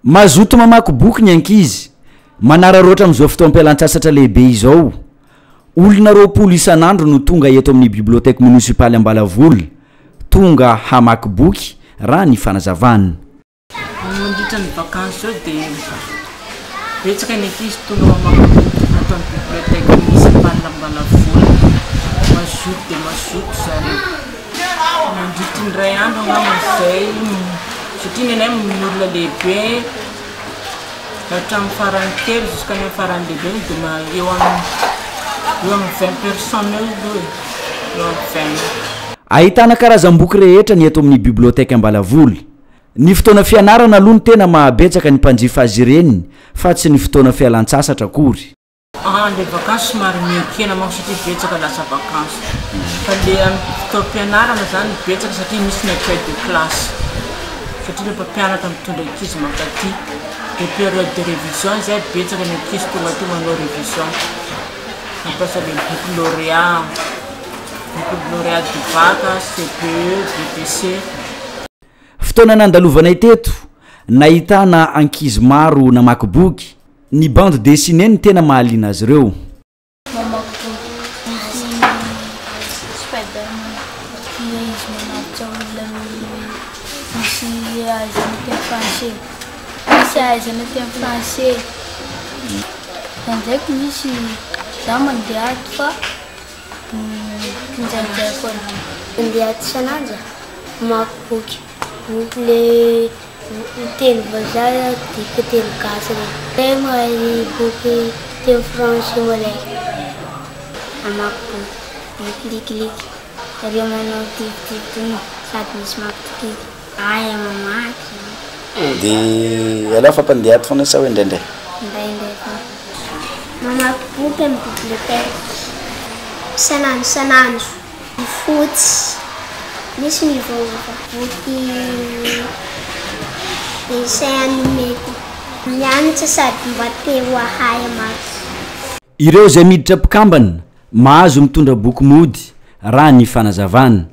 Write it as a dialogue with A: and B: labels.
A: Mazoto mamaky boky ny ankizy, manararaotra amin'izao fotoam-pialantsasatra lehibe izao. Olona 20 isan'andro no tonga eto amin'ny Bibliothèque Municipale Ambalavola, tonga hamaky boky raha ny fanazavana.
B: Mandritra ny vakansy izao dia betsaka ny ankizy tonga mamaky boky ato amin'ny Bibliothèque Municipale Ambalavola. Mazoto dia mazoto zareo. Mandritry ny iray andro angamba izay satria ny anay ny olona lehibe hatramin'ny farany kely jusqu'à ny farany lehibe dia eo amin'ny eo amin'ny 20 personnes eo aloha e, eo amin'ny 20 eo.
A: Ahitana karazam-boky rehetra ny eto amin'ny Bibliothèque Ambalavola. Ny fotoana fianarana aloha no tena mahabetsaka ny mpanjifa azy ireny fa tsy ny fotoana fialan-tsasatra akory.
B: Ah le vakansy somary mihekena manko satria betsaka lasa vakansy fa le amin'ny fotoam-pianarana zany betsaka satria misy ny accueil de classe satria le mpampianatra mitondra ankizy mankaty de période de révision izay betsaka ny ankizy tonga aty manao révision mampiasa le boky lauréat boky lauréat du bac, CPE, BEPC.
A: Fotoana nandalovanay teto, nahitana ankizy maro namaky boky. Ny bande dessinée no tena mahaliana azy ireo.
C: Mamaky boky misy Spiderman dia izy manavotra olona misy ahaizana teny français misy ahaizana teny français indraindraiky misy za mandeha ato fa indraindray foana. Mandeha ato isan'andro za. Mamaky boky, boky le teny vazaha adika teny gasy regny. Zay mahay boky teny français malaiky. Mamaky boky, boky likiliky, reo manao tifitify sady misy mampitokiky. Mahay mamaky.
A: Dia ialahy fa mpandeha ato foana sa hoe indraindray?
C: Indraindray foana. Mamaky boky amin'ny bibliothèque isan'andro isan'andro. Fotsy, misy miovaova. Boky dessin animé koa. Mianatra sady mba te ho ahay hamaky.
A: Ireo izay miditra mpikambana, mahazo mitondra boky mody, raha ny fanazavana.